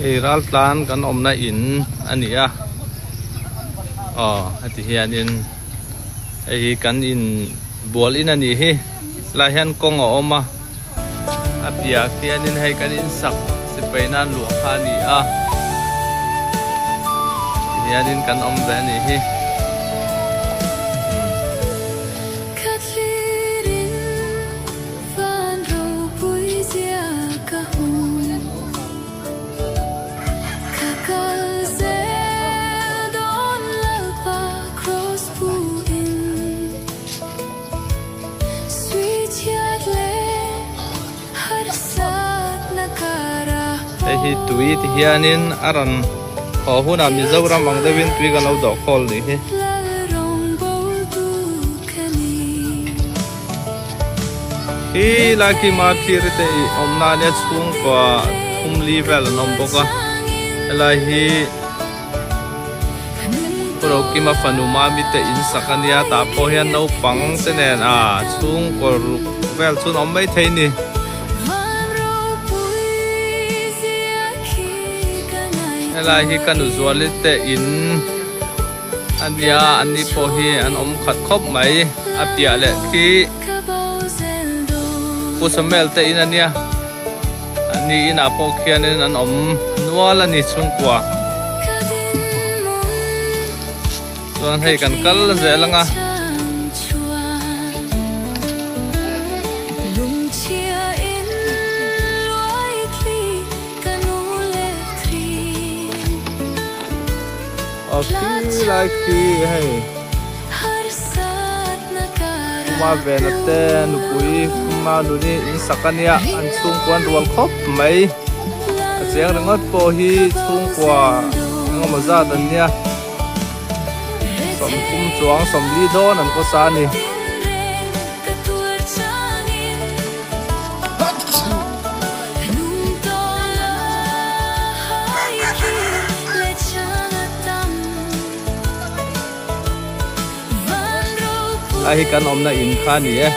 Hei raltlan kan awmna in a ni a aw heti hianin hei hi kan in bual in a nih hi helaiah hian kawng a awm a a piah khianin hei kan in sak sipai nan luah kha a ni a tihianin kan awm ve a nih hi. Hei hi tui ti hianin a rawn haw hunah Mizoram ang deuhin tui kan lo dawh khawl nih hi. Hi lai khi Marthir te ih awmna ania chhungkua thumli vel an awm bawk a helai hi Pu Rokima fanu Mami te in sak ania tah pawh hian naupang te nen a chhungkaw ruk vel chu an awm maithei a ni. Helai hi ka nuzuali te in. A nia, an ni pawh hi an awm khat khawp mai. A piah leh khi Pu Samuel te in a nia. An ni inah pawh khianin an awm nual a ni chhungkua. Chuan hei kan kal zel ang a. Aw khi lai khi hei Kuma vena te nupui Kuma nuni in sak a nia an chhungkua an rual khawp mai a cheng ringawt pawh hi chhungkua engemaw zat an nia sawmthum chuang sawmli dawn an khawsa a ni. A hi kan awmna in kha a ni e.